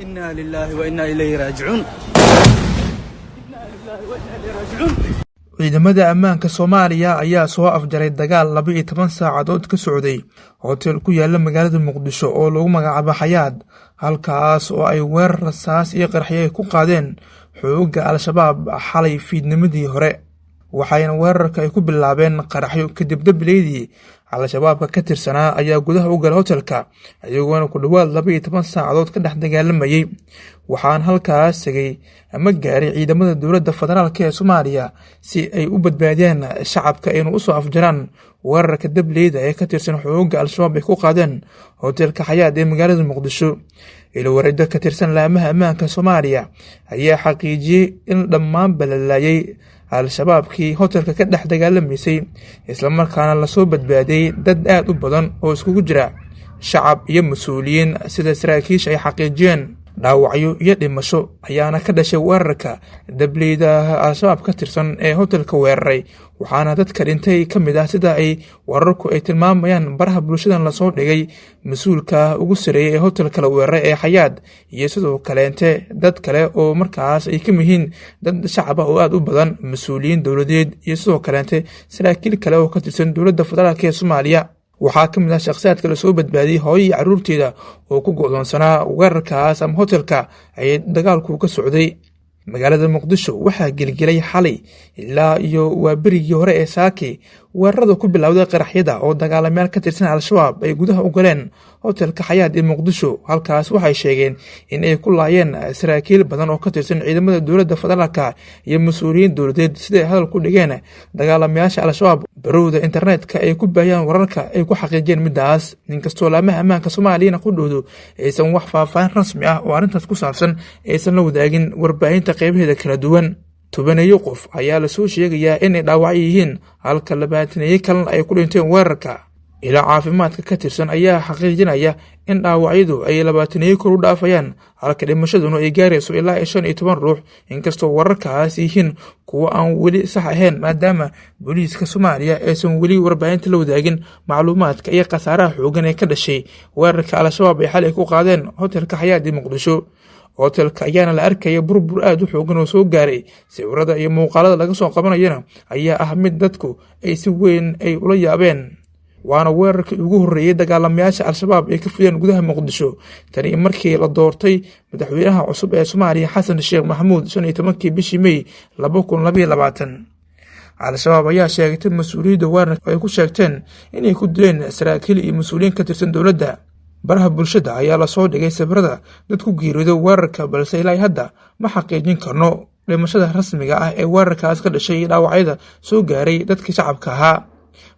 إنا لله وإنا إليه راجعون، إنا لله وإنا إليه راجعون. Ciidamada ammaanka Soomaaliya ayaa soo afjaray dagaal 12 saacadood ka socday hotel ku yaala magaalada Muqdisho oo lagu magacaabo Xayaad, halkaas oo ay weerar rasaas iyo qarxyo ay ku qaadeen xoogga Al-Shabaab xalay fiidnimadii hore. Waxayna weerarka ay ku bilaabeen qaraxyo, kadib dableydii Al-Shabaabka ka tirsanaa ayaa gudaha u galay hotelka, iyagoona ku dhowaad 12 saacadood ka dhex dagaalamayay. Waxaan halkaas tegay ama gaaray ciidamada dowladda federaalka ee Soomaaliya si ay u badbaadiyaan shacabka, ayna usoo afjaraan weerarka dableyda ee ka tirsan xoogga Al-Shabaab ay ku qaadeen hotelka Xayaad ee magaalada Muqdisho. Ilowareedo ka tirsan laamaha ammaanka Soomaaliya ayaa xaqiijiyey in dhammaan balalaayay Al-Shabaabkii hotelka ka dhex dagaalamaysay, islamarkaana lasoo badbaadiyey dad aad u badan oo iskugu jira shacab iyo mas-uuliyiin, sida saraakiisha ay xaqiijiyeen. Dhaawacyo iyo dhimasho ayaana ka dhashay weerarka dableyda Al-Shabaab ka tirsan ee hotelka weeraray, waxaana dadka dhintay ka mid ah, sida ay wararku ay tilmaamayaan baraha bulshadan lasoo dhigay, mas-uulka ugu sareeyay ee hotelka la weeraray ee Xayaad iyo sidoo kaleente dad kale oo markaas ay ka yihiin dad shacab ah oo aada u badan, mas-uuliyiin dowladeed iyo sidoo kaleente saraakiil kale oo ka tirsan dowladda federaalka ee Soomaaliya. Waxaa ka mid ah shakhsiyaadka lasoo badbaadiyey hooyo iyo carruurteeda oo ku go'doonsanaa weerarkaas ama hotelka ay dagaalku ka socday. Magaalada Muqdisho waxaa gelgelay xalay ilaa iyo waa berigii hore ee saaki weerarada ku bilowday qaraxyada oo dagaalamayaal ka tirsan Al-Shabaab ay gudaha u galeen hotelka Xayaad ee Muqdisho. Halkaas waxay sheegeen in ay ku laayeen saraakiil badan oo ka tirsan ciidamada dowladda federaalka iyo mas-uuliyiin dowladeed, siday hadal ku dhigeen dagaalamayaasha Al-Shabaab. Barowda internetka ay ku baahiyaan wararka ay ku xaqiijiyeen midaas, inkastoo laamaha ammaanka Soomaaliyana qudhoodu aysan wax faahfaahin rasmi ah oo arrintaas ku saabsan aysan la wadaagin warbaahinta qeybaheeda kala duwan. Tobaneeyo qof ayaa lasoo sheegayaa inay dhaawacyo yihiin, halka 20-eeyo kalena ay ku dhinteen weerarka. Ilaa caafimaadka ka tirsan ayaa xaqiijinaya in dhaawacyadu ay 20-eeyo kor u dhaafayaan, halka dhimashaduna ay gaarayso ilaa 15 ruux, inkastoo wararkaas yihiin kuwo aan weli sax ahayn, maadaama booliiska Soomaaliya aysan weli warbaahinta la wadaagin macluumaadka iyo khasaaraha xoogan ee ka dhashay weerarka Al-Shabaab ay xalay ku qaadeen hotelka Xayaad ee Muqdisho. Hotelka ayaana la arkaya burbur aada u xoogan oo soo gaaray. Sawirada iyo muuqaalada laga soo qabanayana ayaa ah mid dadku ay si weyn ay ula yaabeen, waana weerarkii ugu horreeyey dagaalamayaasha Al-Shabaab ay ka fudeen gudaha Muqdisho tani markii la doortay madaxweynaha cusub ee Soomaaliya, Xasan Sheekh Maxamuud, 15-kii bishii Mey 2022. Al-Shabaab ayaa sheegatay mas-uuliyadda weerarka ay ku sheegteen inay ku dileen saraakiil iyo mas-uuliyiin ka tirsan dowladda. Baraha bulshada ayaa lasoo dhigay sawirada dad ku geeriyooday weerarka, balse ilaa hadda ma xaqiijin karno dhimashada rasmiga ah ee weerarkaas ka dhashay iyo dhaawacyada soo gaaray dadkii shacabka ahaa.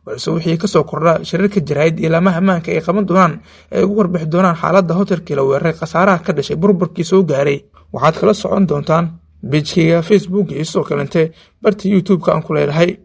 Balse wixii kasoo kordha shirarka jaraa'id iyo laamaha ammaanka ay qaban doonaan ay ugu warbixi doonaan xaaladda hotelkii la weeraray, khasaaraha ka dhashay, burburkii soo gaaray, waxaad kala socon doontaan page-kayga Facebook iyo sidoo kalente barta YouTube-ka aan ku leedahay.